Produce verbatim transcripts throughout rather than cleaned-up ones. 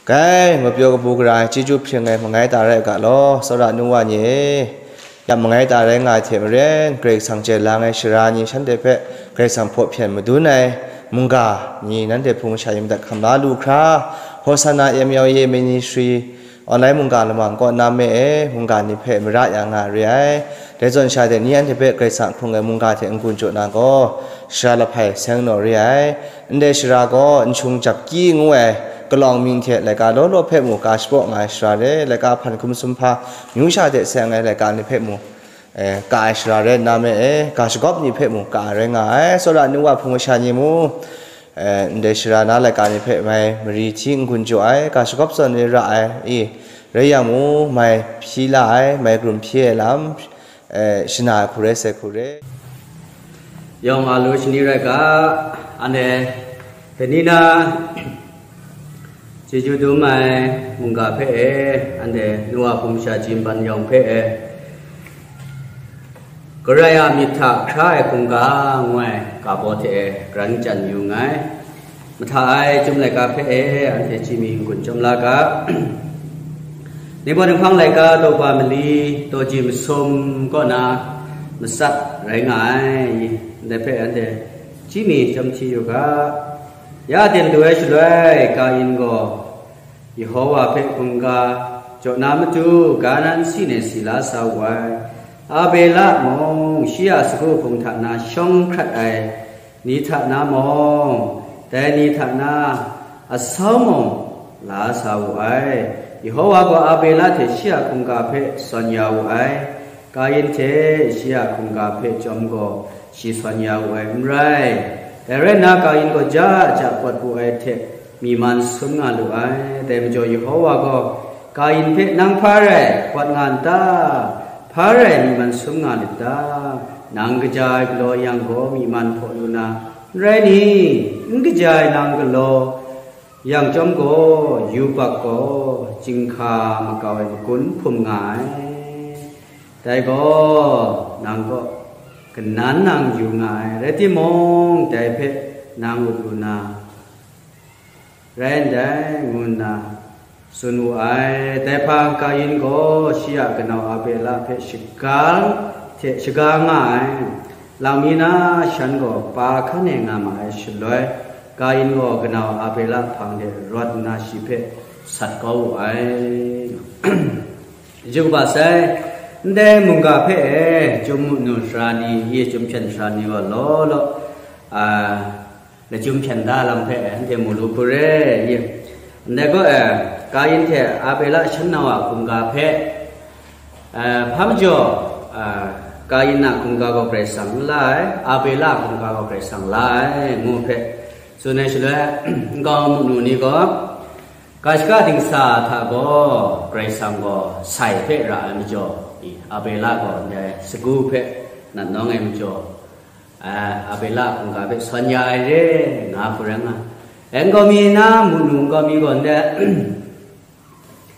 Dai ngwipyaw kabu gara ai chyeju hpring ai mangai ta rai u ga law, tsawra nu wa ni e, ya mangai ta rai nga ai hte maren, Karai Kasang chye lang ai sara ni shanhte hpe Karai Kasang hpaw hpyen madun ai mungga ni nanhte hpung masha yin madat hkam la lu hkra, Hosanna M L A Ministry online mungga lamang kaw na me e, mungga ni hpe mara ya nga re ai. Dai zawn sha de ni anhte hpe Karai Kasang hkrung ai mungga hte n-gun jaw na gaw, sara lahpai seng naw re ai. Ndai sara gaw Nshung Jap Kyi ngu ai kalawng mying hte laika law law hpe mu ka shapraw nga ai sara re, laika hpan hkum sumhpa myu sha hte seng ai laika ni hpe mu, eh, ka ai sara rai nna me e, ga shagawp ni hpe mu ka ai rai nga ai. Tsawra nu wa hpung masha ni mu, eh, ndai sara na laika ni hpe mai mari hti n-gun jaw ai, ga shagawp zawn ni ra ai, i, rai yang mu, mai hpyi la ai, mai krum hpyi ai lam, eh, shana ai hku rai sai hku re. Yawng a lu shani rai ga, anhte, dai ni na, chyeju dum ai mungga hpe e, anhte nu wa hpung masha chyi ban yawng hpe e, Karai a myit hta hkra ai hkungga ngu ai ga baw hte e, karan chyan yu nngai. Mahta ai Chyum laika hpe e, anhte chyi mi n-gun chyawm la ga. Ningpawt ninghpang laika daw ba mali, daw ji masum kaw na matsat rai nga ai, ndai hpe anhte chyi mi chyawm hti yu ga. Ya ten du ai shaloi, Kayin gaw Yehowa hpe hkungga jaw na matu, ga nan si ne si la sa wu ai. Abela mung, shi a sagu hpung hta na shawng hkrat ai ni hta na mung, dai ni hta na asau mung la sa wu ai. Yehowa gaw Abela hte shi a hkungga hpe sawn ya wu ai. Kayin hte shi a hkungga hpe chyawm gaw shi sawn ya wu ai n rai. Dai rai nna, Kayin gaw ja ja pawt wu ai hte myi man sum nga lu ai. Dai majaw Yehowa gaw, Kayin hpe, "Nang hpa rai pawt nga n ta? Hpa rai myi man sum nga lit ta? Nang kaja ai galaw yang gaw myi man hpaw lu na, n rai ni? N kaja ai nang galaw yang chyawm gaw, yubak gaw chyinghka makau ai makun hpum nga ai. Dai gaw nang kaw kanan nang yu nga ai, rai timung, dai hpe nang up lu na, rai ndai," ngu nna tsun wu ai. Dai hpang Kayin gaw shi a kanau Abela hpe shaga hte shaga nga ai. Lang mi na shan gaw pa hkan e nga ma ai shaloi, Kayin gaw kanau Abela hpang de rawt nna shi hpe sat kau wu ai. Yu kaba sai, ndai mungga hpe e, chyum munu sara ni, ye chyum hpyen sara ni gaw law law, a, lachyum hpyen da lam hpe anhte mu lu hku re, ye. Ndai gaw, e, Kayin hte Abela shan nau a hkungga hpe, e, hpa majaw, e, Kayin a hkungga gaw Karai Kasang n la ai, Abela a hkungga gaw Karai Kasang la ai, ngu hpe tsun ai shaloi, nkau munu ni gaw, ga shaka dingsa hta gaw Karai Kasang gaw sai hpe ra ai majaw, i, Abela gaw ndai sagu hpe nat nawng ai majaw, a, Abela a hkungga hpe sawn ya ai re, nga hku rai nga. Nkau mi na munu nkau mi gaw ndai,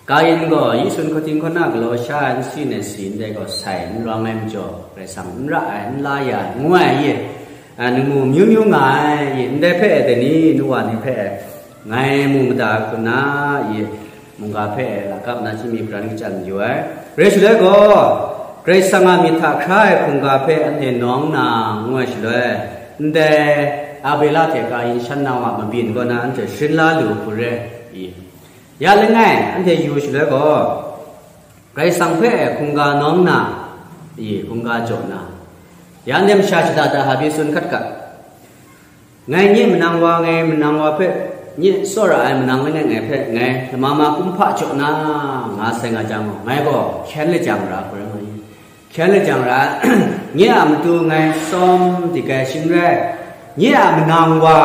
Kayin gaw Yesu hkawhting hkaw na galaw sha ai nsi nai si ndai gaw sai n rawng ai majaw, Karai Kasang n ra ai, n la ya ai, ngu ai ye, a, ningmu myu myu nga ai ye, ndai hpe e dai ni, nu wa ni hpe e, ngai mu mada hku na ye, mungga hpe e lakap na chyi mi pran kachyan yu ai. Rai shaloi gaw, Karai Kasang a myit hta hkra ai hkungga hpe anhte nawng na ngu ai shaloi, ndai Abela hte Kayin shan nau a mabyin kaw na anhte sharin la lu hku re, i. Ya langai, anhte yu shaloi gaw, Karai Kasang hpe hkungga nawng na, i, hkungga jaw na, ya anhte masha shada da hpa pyi tsun hkat ga, ngai nye manang wa, ngai manang wa hpe, nye tsawra ai manang langai ngai hpe, ngai lama ma kumhpa jaw na, nga sai nga jang gaw, ngai gaw hkyen lajang ra hku rai nga i. Hkyen lajang ra, nye a matu ngai tsawm dik ai, shing rai, nye a manang wa,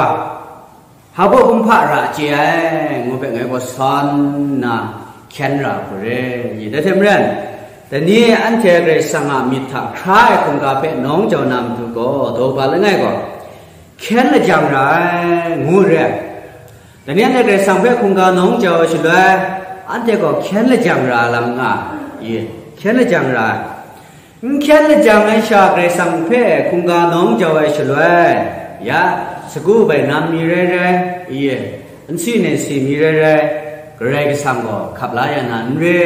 hpa baw kumhpa ra chye ai, ngu hpe ngai gaw san nna hkyen ra hku re, i, dai hte maren, dai ni anhte Karai Kasang a myit hta hkra ai hkungga hpe nawng jau na matu gaw, daw ba langai gaw, hkyen lajang ra ai, ngu re ai. Dai ni anhte Karai Kasang hpe hkungga nawng jau ai shaloi, anhte gaw hkyen lajang ra lam nga, i, hkyen lajang ra ai. N hkyen lajang ai sha Karai Kasang hpe hkungga nawng jau ai shaloi, ya, sagu bai nam mi rai rai, i, n si ne si mi rai rai, Karai Kasang gaw hkap la ya na n re,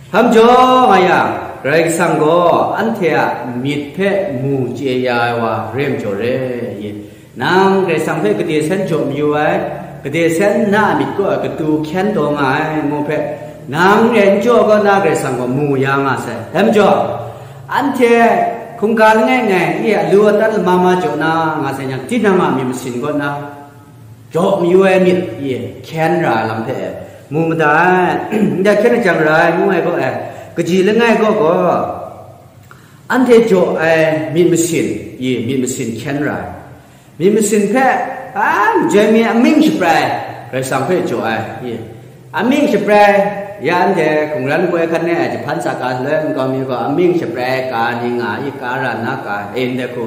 hpa majaw nga yang, Karai Kasang gaw anhte a myit hpe mu chye ya ai wa re majaw re, nang Karai Kasang hpe kade sen jaw mayu ai, kade sen na a myit kaw ai katu hkyen taw nga ai ngu hpe, nang re n jaw kaw na Karai Kasang gaw mu ya nga sai. Dai majaw, anhte hkungga langai ngai, i alu atan lama ma jaw na nga sai yang, tinang a myit masin kaw na jaw mayu ai myit, i hkyen ra ai lam hpe mu mada ai. Ndai hkyen lajang ra ai ngu ai gaw, e, kaji langai gaw gaw, anhte jaw ai myit masin, i myit masin hkyen ra ai. Myit masin hpe, a, n joi mi amying shabrai, Karai Kasang hpe jaw ai, i amying shabrai, ya anhte hkungran koi hkan e ai jahpan sa ka shaloi nkau mi gaw amying shabrai ka ni nga, i ka ra na ka, e ndai hku,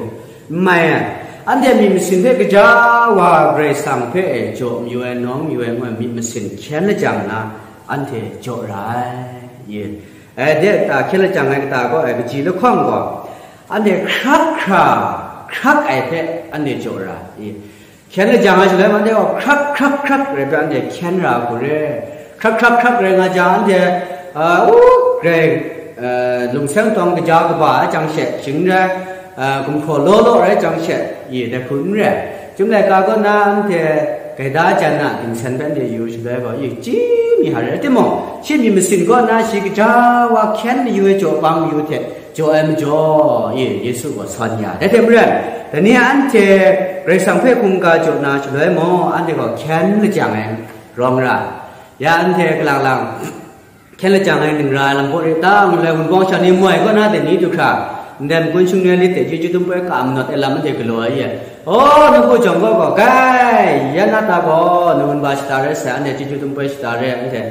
n mai ai. Anhte myit masin hpe gaja wa Karai Kasang hpe e jaw mayu ai, nawng mayu ai ngu ai myit masin hkyen lajang na anhte jaw ra ai, i. E, de ta hkyen lajang ai kata gaw, e, kaji lahkawng gaw, anhte hkrak hkra, hkrak ai hpe anhte jaw ra, i. Hkyen lajang ai shaloi, anhte gaw hkrak hkrak hkrak rai hpe anhte hkyen ra hku re. Hkrak hkrak hkrak rai nga jang, anhte, a, u, grai, e, lungseng tawng kaja kaba ai jang she, shing rai, a, gumhpraw law law rai jang she, i, dai hku n re. Chyum laika kaw na anhte gaida jan a dingsen hpe anhte yu shaloi gaw, i, chyi mi hta re. Timung, shi myit masin kaw na shi gaja wa hkyen mayu ai jaw bang mayu hte jaw ai majaw, i, Yesu gaw sawn ya. Dai hte maren, dai ni anhte Karai Kasang hpe hkungga jaw na shaloi mung, anhte gaw hkyen lajang ai rawng ra. Ya anhte kalang lang, hkyen lajang ai ning ra ai lam hpaw re ta, ngu lai, wunpawng sha ni moi kaw na de ni du hkra, ndai makun shingnu ai lit de chyeju dum poi ka manawt ai lam anhte galaw ai ye. O, nawku jawng gaw gaw, gai, ya na ta gaw, nawun ba shada rai sai, anhte chyeju dum poi shada rai, anhte,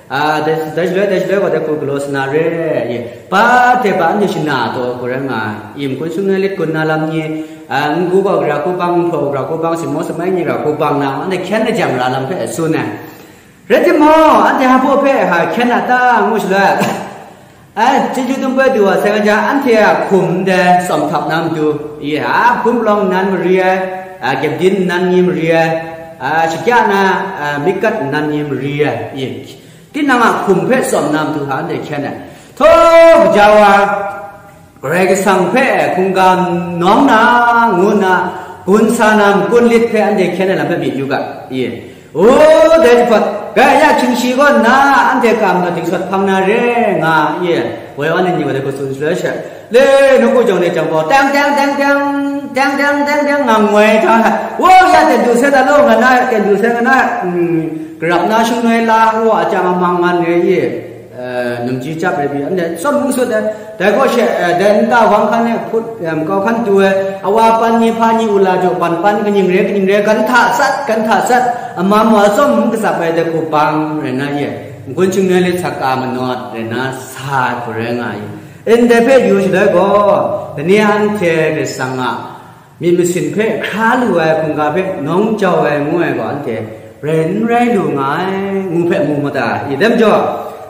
a, dai, dai shaloi, dai shaloi gaw dai hku galaw sa na re, ye. Ba hte ba anhte shana taw hku rai nga ai, i makun shingnu ai lit gun na lam ni, a, n-gu gaw gara hku bang, nhpraw gara hku bang, simo samai ni gara hku bang na, anhte hkyen lajang ra lam hpe tsun ai. Rai timung, anhte hpa hpe hpa hkyen a ta ngu shaloi, ai, chyeju dum poi du wa sai nga jang, anhte a hkum ndai tsawm htap na matu, i, a, hpun palawng nnan mari ai, a, gyepdin nnan ni mari ai, a, shakya na, a, myit gat nnan ni mari ai, i, tinang a hkum hpe tsawm na matu hta anhte hkyen ai. Htaw, gaja wa, Karai Kasang hpe hkungga nawng na, ngu nna, gun sa na makun lit hpe anhte hkyen ai lam hpe myit yu ga, i. O, dai jahpawt, gai ya hkying shi kaw nna, anhte kam na dingsawt hpang na re nga, i. Woi wan ai ni wa dai hku tsun shaloi she, le, nawku jawng de jang gaw, tang tang tang tang, tang tang tang tang nga ngoi hta, wa ya ten du sai da law, nga na, ten du sai nga na, mm, garap na shingnu ai la, wa a chyang a mang man re, i. Eh, numji chyap rai pyi, anhte tsawm n sut ai, dai gaw she, eh, dai nta hwang hkan e hput, em, kau hkan tu ai, awa pan ni hpa ni ula jaw pan pan kaning re, kaning re, gan hta sat, gan hta sat, amam wa tsawm n katsap ai dai hku bang rai na ye, n-gun shingnu ai lit sa ka manawt rai na sa ai hku rai nga ye. Ndai hpe yu shaloi gaw, dai ni anhte Karai Kasang a myit masin hpe hkra lu ai hkungga hpe nawng jau ai ngu ai gaw, anhte rai n rai lu nga ai ngu hpe mu mada i? Dai majaw,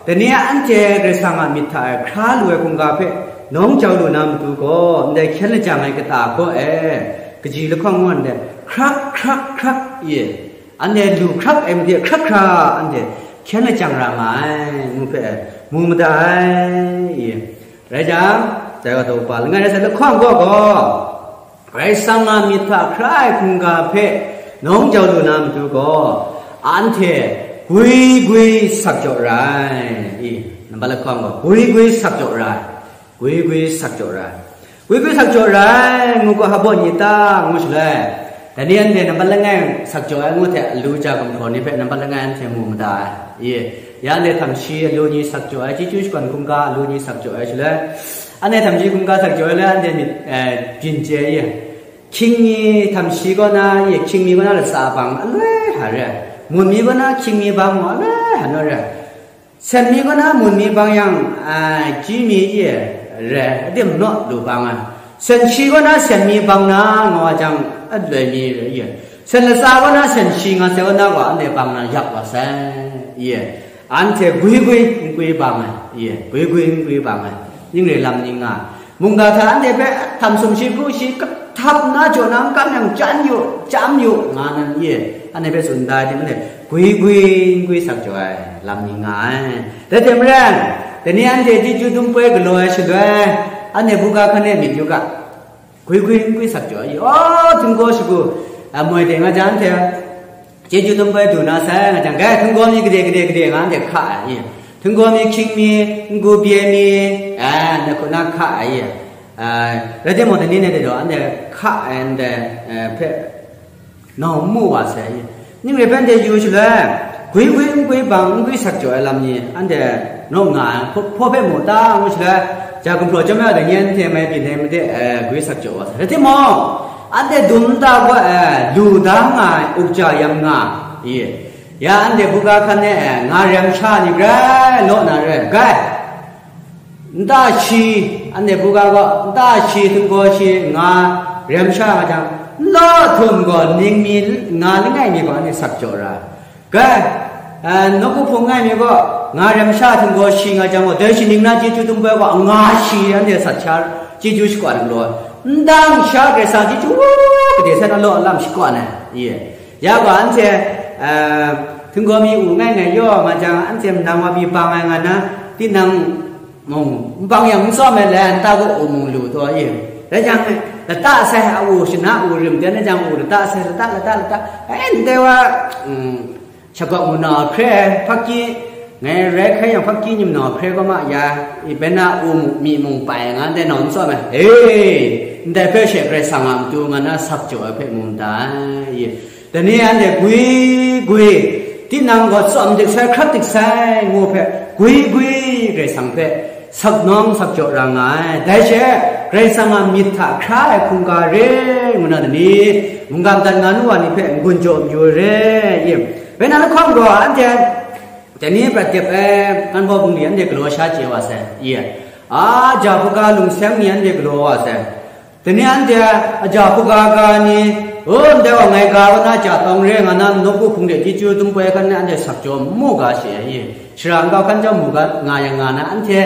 dai ni a anhte Karai Kasang a myit hta e hkra lu ai hkungga hpe nawng jau lu na matu gaw, ndai hkyen lajang ai kata gaw e, kaji lahkawng ngu ndai, hkrak hkrak hkrak i, anhte lu hkrak ai made hkrak hkra anhte hkyen lajang ra nga ai ngu hpe mu mada ai i. Rai jang, dai wa daw pa langai rai sai lahkawng gaw gaw, Karai Kasang a myit hta hkra ai hkungga hpe nawng jau lu na matu gaw, anhte gwi gwi sak jaw ra ai. I, nambat lahkawng gaw, gwi gwi sak jaw ra ai. Gwi gwi sak jaw ra ai. Gwi gwi sak jaw ra ai, ngu gaw hpa baw ni ta, ngu shaloi, dai ni anhte nambat langai sak jaw ai ngu hte, alu ja gumhpraw ni hpe nambat langai anhte mu mada ai. I, ya anhte htam shi alu ni sak jaw ai, chyeju shakawn hkungga alu ni sak jaw ai shaloi, anhte htam shi hkungga sak jaw ai le, anhte myit, eh, byin chye i, hkying mi htam shi kaw na, i, hkying mi kaw na latsa bang aloi hta re ai, mun mi kaw na hkying mi bang mung aloi hta naw re ai, sen mi kaw na mun mi bang yang, a, ji mi i re, adim naw lu bang ai, sen shi kaw na sen mi bang na nga wa jang, aloi mi re i, sen latsa kaw na sen shi nga sai kaw na gaw, anhte bang na yak wa sai i, anhte gwi gwi n gwi bang ai i, gwi gwi n gwi bang ai, ning re lam ning nga ai. Mungga hta anhte hpe htam sumshi hku shi kahtap na jaw na n kam yang, chyan yu, chyam yu, nga nan ye, anhte hpe tsun da ai tim, anhte gwi gwi n gwi sak jaw ai lam ni nga ai. Dai hte maren, dai ni anhte chyeju dum poi galaw ai shaloi, anhte buga hkan e myit yu ga, gwi gwi n gwi sak jaw ai. O, htinggaw shagu, a, moi de nga jang anhte, chyeju dum poi du na sai nga jang, gai htinggaw mi gade gade gade nga anhte hka ai. Htinggaw mi hkying mi, n-gu bye mi, a, na hku na hka ai. A, rai timung, dai ni ne de daw, anhte hka ai, anhte, a, hpe, nau n mu wa sai. Ning rai hpe anhte yu shaloi, gwi gwi n gwi bang n gwi sak jaw ai lam ni, anhte naw nga ai, hpaw, hpaw hpe mu ta ngu shaloi, ja gumhpraw chyawm ai wa dai ni anhte mai byin ai made, e, gwi sak jaw wa sai. Rai timung, anhte dum nta gaw, e, lu da nga ai ukja yam nga, i, ya anhte buga hkan e, e, nga rem sha ni grai law na re, gai. Nta shi, anhte buga gaw, nta shi, htinggaw shi, nga rem sha nga jang, n law htum gaw, ning mi, nga langai mi gaw, anhte sak jaw ra. Gai, eh, nawku hpung ngai mi gaw, nga rem sha, htinggaw shi nga jang gaw, dai shi ning na chyeju dum poi gaw, nga shi anhte sat sha, chyeju shakwan galaw. Ndang sha Karai Kasang chyeju, gade sai na law alam shakwan ai, ye. Ya gaw, anhte, eh, htinggaw mi u ngai ngai yaw nga jang, anhte manang wa pyi bang ai nga na, tinang mung, nbang yang n tsawm ai le, nta gaw u mung lu taw i. Rai jang, lata sai a u shana u rim ten, rai jang u lata sai, lata, lata, lata, e, ndai wa, mm, shagawk mu na hkre, hpakki, ngai rai hkrai yang hpakki nyim na hkre kaw ma ya, i bai na u mu, mi mung pai nga, ndai nau n tsawm ai. E, ndai hpe she Karai Kasang a matu nga na sak jaw ai hpe mu n ta ai, i. Dai ni anhte gwi gwi, tinang gaw tsawm dik sai, hkrat dik sai, ngu hpe, gwi gwi Karai Kasang hpe sak nawng sak jaw ra nga ai. Dai she, Karai Kasang a myit hta hkra ai hkungga re, ngu na dai ni, mungga madat nga nu wa ni hpe n-gun jaw mayu re, i. Bai na lahkawng gaw, anhte, dai ni prat dep ai, kan baw bungli anhte galaw sha chye wa sai, i. A, ja hpaga lungseng ni anhte galaw wa sai. Dai ni anhte a ja hpaga ga ni, o, ndai wa ngai ga wa na ja tawng re nga na, nawku hpung de chyeju dum poi hkan ni anhte sak jaw n mu ga shi ai, i. Shara nkau hkan jau mu ga nga yang nga na, anhte,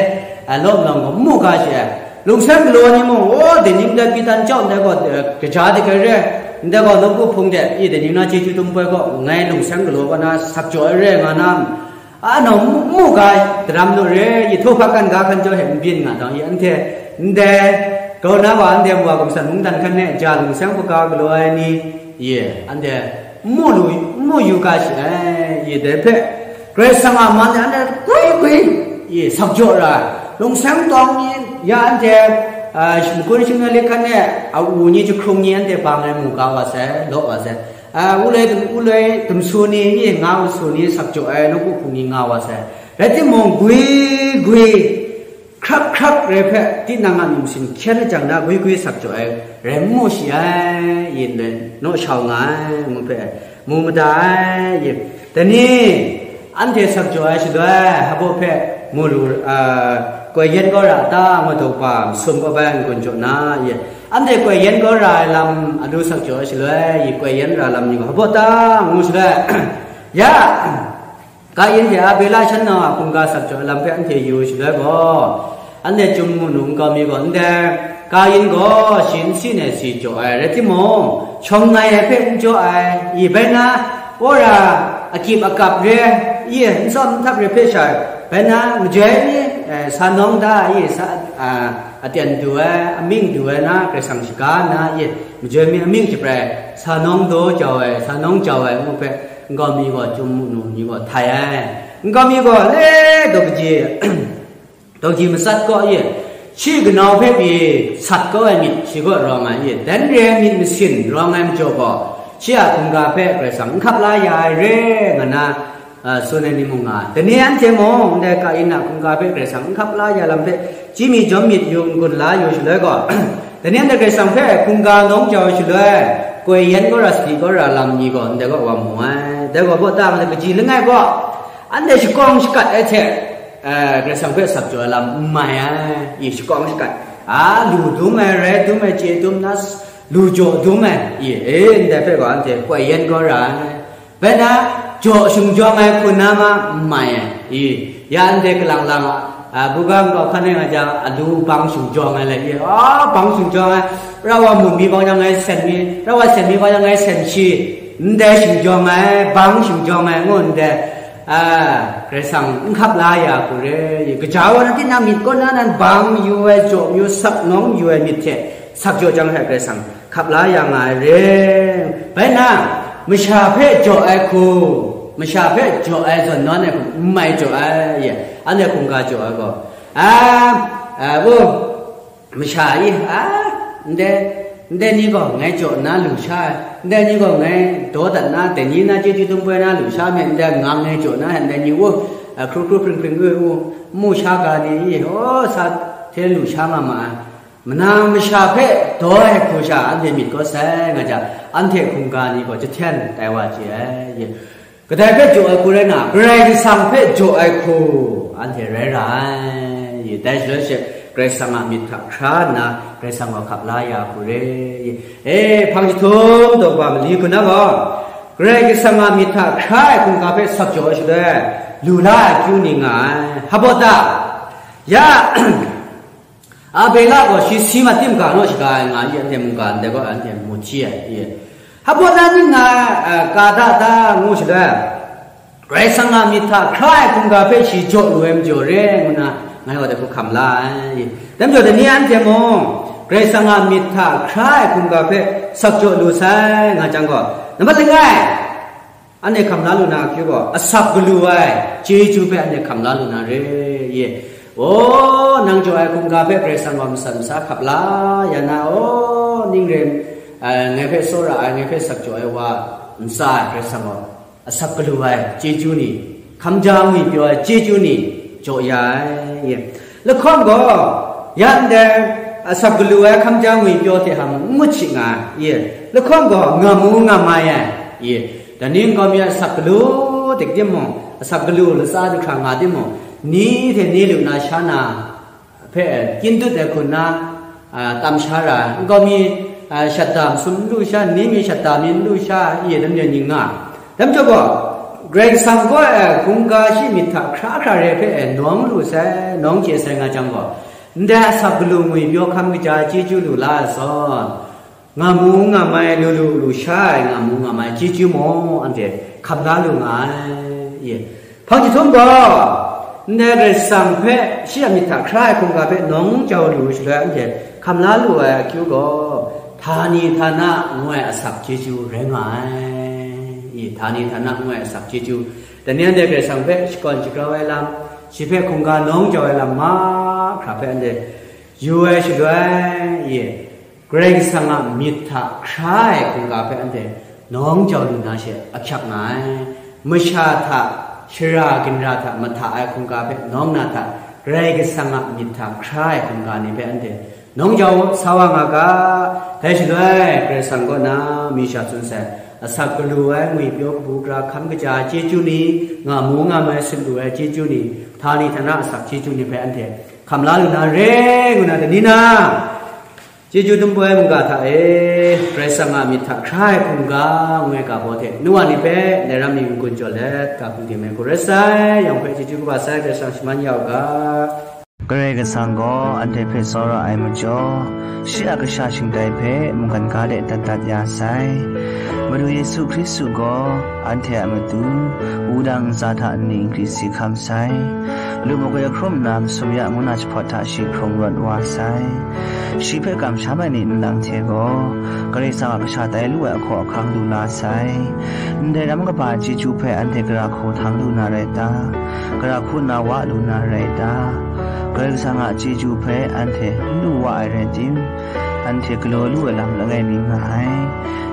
a, lawm lawng gaw n mu ga shi ai. Lungseng galaw ni mung, o, dai ning dai Pitan jau ndai gaw, e, kaja de ga re, ndai gaw nawku hpung de, i, dai ning na chyeju dum poi gaw, ngai lungseng galaw wa na sak jaw ai re nga na, a nau mu, mu ga daram nu re, i, htaw hpa kan ga hkan jaw hte n byin nga dang, i, anhte, ndai, grau na wa anhte wa gumsan mungdan hkan e ja lungseng hpaga galaw ai ni, i, anhte, n mu lu, n mu yu ga shi ai, i, dai hpe, Karai Kasang a man e anhte gwi gwi, i, sak jaw ra, lungseng tawng ni, ya anhte, a, makun shingnoi lik hkan e, a u ni jahkrung ni anhte bang ai mu ga wa sai, law wa sai. A, wuloi dum, wuloi dumsu ni, i, nga u su ni sak jaw ai, nawku hpung ni nga wa sai. Rai timung, gwi gwi, hkrap hkrap rai hpe, tinang a myit masin hkyen ai jang na, gwi gwi sak jaw ai, rai n mu shi ai, yin rai, naw shau nga ai, ngu hpe, mu mada ai, yin. Dai ni, anhte sak jaw ai shaloi, hpabaw hpe mu lu, a, koi yen kau ra ta, ngu daw pa, masum kau bai n-gun jaw na, i. Anhte koi yen kau ra ai lam, a lu sak jaw ai shaloi, i koi yen ra lam ni gaw, hpabaw ta, ngu shaloi, ya, Kayin hte Abela shan nau a hkungga sak jaw ai lam hpe anhte yu shaloi gaw, anhte chyum mu nu nkau mi gaw, ndai Kayin gaw shi n sin ai si jaw ai, rai timung, shawng ngai ai hpe n jaw ai, i bai na, wora akyip akap re, i n tsawm n htap re hpe sha, bai na majoi mi, eh, sa nawng da, i sa, a, aten du ai, amying du ai na, Karai Kasang shaga na, i majoi mi amying shabrai, sa nawng daw jau ai, sa nawng jau ai, ngu hpe, nkau mi gaw, chyum mu nu ni gaw htai ai. Nkau mi gaw, le, daw kaji, daw kaji matsat kaw ye, shi kanau hpe pyi sat kau ai myit, shi kaw rawng ai ye, dan re ai myit masin rawng ai majaw gaw, shi a hkungga hpe Karai Kasang n hkap la ya ai re, nga na, a, tsun ai ni mung nga ai. Dai ni anhte mung, ndai Kayin a hkungga hpe Karai Kasang n hkap la ya lam hpe, chyi mi jawm myit yu, n-gun la yu shaloi gaw, dai ni anhte Karai Kasang hpe hkungga nawng jau shaloi, koi yen kau ra, sadi kau ra lam ni gaw ndai gaw wa mu ai. Dai gaw baw ta nga, kaji langai gaw, anhte shakawng shakat ai hte, eh, Karai Kasang hpe sap jaw ai lam n mai ai, i shakawng shakat, a, lu dum ai, rai dum ai, chye dum na, lu jaw dum ai, i, e, ndai hpe gaw anhte koi yen kau ra ai. Bai na, jaw shing jawng ai hku na ma n mai ai, i, ya anhte kalang lang a, a, buga nkau hkan e nga jang, alu bang shing jawng ai le, i, a, bang shing jawng ai, rawa mun mi bang jang ngai sen mi, rawa sen mi bang jang ngai sen shi, Ndai shingjawng ai, bang shingjawng ai ngu ndai, a, Karai Kasang n hkap la ya hku re, kaja wa na tinang myit kaw na nan bang yu ai, jaw yu, sak nawng yu ai myit hte sak jaw jang hte Karai Kasang hkap la ya nga ai re. Bai na, masha hpe jaw ai hku, masha hpe jaw ai zawn nawn ai hku, n mai jaw ai, ye, anhte hkungga jaw ai gaw, a, a, bu, masha e, a, ndai, ndai ni gaw ngai jaw nna lu sha ai, ndai ni gaw ngai daw dat nna, dai ni na chyeju dum poi na lu sha me, ndai ngang ngai jaw nna, ndai ni, wu, a, hkru hkru hpring hpring, wu, wu, mu sha ga ni e, aw, sa hte lu sha nga ma ai. Manang masha hpe daw ai hku sha anhte myit kawt sai nga jang, anhte hkungga ni gaw jahten tai wa chye ai. Kadai hpe jaw ai hku rai na, Karai Kasang hpe jaw ai hku anhte rai ra ai. Dai shaloi she, Karai Kasang a myit hta hkra nna, Karai Kasang gaw hkap la ya hku re. E, hpang jahtum daw ba mali hku na gaw, Karai Kasang a myit hta hkra ai hkungga hpe sak jaw ai shaloi, lu la ai akyu ni nga ai. Hpa baw ta? Ya, Abela gaw shi si mat tim ga naw shaga ai nga i, anhte mungga ndai gaw anhte mu hti ai, i. Hpa baw ta ning nga, a, ka da ta ngu shaloi, Karai Kasang a myit hta hkra ai hkungga hpe shi jaw lu ai majaw re ngu na, ngai gaw dai hku hkam la ai, i. Dai majaw dai ni anhte mung, Karai Kasang a myit hta hkra ai hkungga hpe sak jaw lu sai nga jang gaw, nambat langai, anhte hkam la lu na akyu gaw, asak galu ai chyeju hpe anhte hkam la lu na re, ye. O, nang jaw ai hkungga hpe Karai Kasang gaw matsan masa hkap la ya na, o, ning rai, ai, ngai hpe tsawra ai, ngai hpe sak jaw ai wa ntsa ai Karai Kasang gaw, asak galu ai chyeju ni, hkamja ngwipyaw ai chyeju ni jaw ya ai, ye. Lahkawng gaw, ya ndai asak galu ai hkamja ngwipyaw hte hang n ngut shi nga ai, ye. Lahkawng gaw, ngam u ngam ai ai, ye. Dai ni nkau mi a asak galu dik timung, asak galu latsa du hkra nga timung, ni hte ni lu na sha na hpe kyin dut ai hku nna, a, tam sha ra ai. Nkau mi, a, shat da masum n lu sha, ni mi shat da mi n lu sha, i dam de ning nga. Dam jaw gaw, Karai Kasang gaw, a, hkungga shi myit hta hkra hkra re hpe, e, nawng lu sai, nawng chye sai nga jang gaw, ndai asak galu ngwipyaw hkam kaja chyeju lu la ai zawn, ngam u ngam ai, lu lu lu sha ai, ngam u ngam ai chyeju mung anhte hkam la lu nga ai, ye. Hpang jahtum gaw, ndai Karai Kasang hpe shi a myit hta hkra ai hkungga hpe nawng jau lu shaloi anhte hkam la lu ai akyu gaw, htani htana ngu ai asak chyeju rai nga ai, i, htani htana ngu ai asak chyeju. Dai ni anhte Karai Kasang hpe shakawn shagrau ai lam, shi hpe hkungga nawng jau ai lam mahkra hpe anhte yu ai shaloi, i, Karai Kasang a myit hta hkra ai hkungga hpe anhte nawng jau lu na she ahkyak nga ai. Masha hta, shara ginra hta mahta ai hkungga hpe nawng na hta, Karai Kasang a myit hta hkra ai hkungga ni hpe anhte nawng jau sa wa nga ga. Dai shaloi, Karai Kasang kaw na mi sha tsun sai, asak galu ai ngwipyaw kabu gara hkam kaja ai chyeju ni, ngam u ngam ai sut lu ai chyeju ni, htani htana asak chyeju ni hpe anhte hkam la lu na re, ngu na, dai ni na, chyeju dum poi mungga hta e, Karai Kasang a myit hta hkra ai hkungga ngu ai ga baw hte, nu wa ni hpe, lai ram ni n-gun jaw let, ga hpung de me hku rai sai, yawng hpe chyeju kaba sai, Karai Kasang shaman ya u ga. Karai Kasang gaw anhte hpe tsawra ai majaw, shi a kasha shingtai hpe mungkan ga de dat dat ya sai. Madu Yesu Hkristu gaw anhte a matu, wudang ntsa hta nni n kri si hkam sai. Lu magoi hkrum nna masum ya ngu na jahpawt hta shi hkrung rawt wa sai. Shi hpe kamsham ai ni nlang hte gaw, Karai Kasang a kasha tai lu ai ahkaw ahkang lu la sai. Ndai ram kaba chyeju hpe anhte gara hku htang lu na rai ta? Gara hku nna wa lu na rai ta? Karai Kasang a chyeju hpe anhte n lu wa ai rai tim, anhte galaw lu ai lam langai mi nga ai.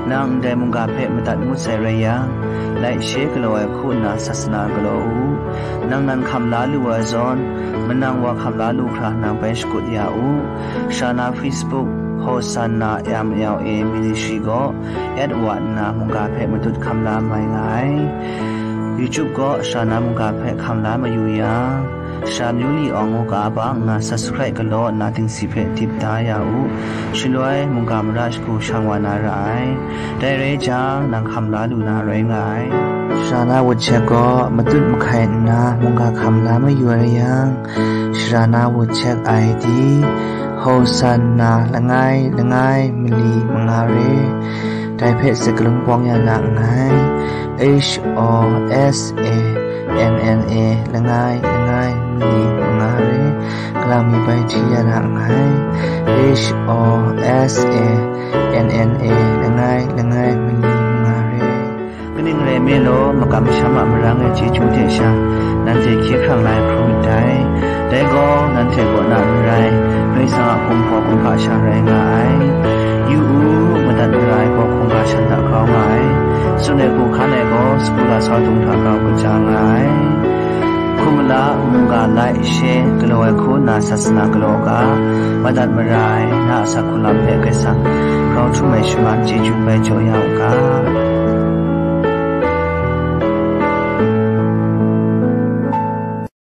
Nang ndai mungga hpe madat ngut sai rai yang, like, share galaw ai hku nna sasana galaw u. Nang nan hkam la lu ai zawn, manang wa hkam la lu hkra nang bai shakut ya u. Shana Facebook, Hosanna M L A Ministry gaw, at wa nna mungga hpe matut hkam la mai nga ai. YouTube gaw Shana mungga hpe hkam la mayu yang, Sha Myu Li Awng ngu ga bang nna subscribe galaw nna dingsi hpe dip da ya u. Shaloi mungga mara shagu shang wa na ra ai. Dai rai jang, nang hkam la lu na rai nga ai. Shana WhatsApp gaw matut mahkai nna mungga hkam la mayu ai yang, Shana WhatsApp I D, Hosanna langai langai mali manga re. Dai hpe sakalun bawng ya na nngai. H O S A N N A langai langai mali manga re. Kalang mi bai hti ya na nngai. H O S A N N A langai langai mali manga re. Kaning rai nme law, makam masham a marang e chyeju hte sha, nanhte hkye hkrang lai hkrum myit dai. Dai gaw, nanhte kaw na n rai, Karai Kasang a kumhpaw kumhpa sha rai nga ai. Yu u, madat mara ai gaw hkungga shan hta grau nga ai. Tsun ai hku hkan ai gaw, sagu lasau dung hta grau kaja nga ai. Hkum mala, mungga lai, she, galaw ai hku nna sasana galaw u ga, madat mara ai, na a asak hku lam hpe Karai Kasang grau htum ai shaman chyeju bai jaw ya u ga.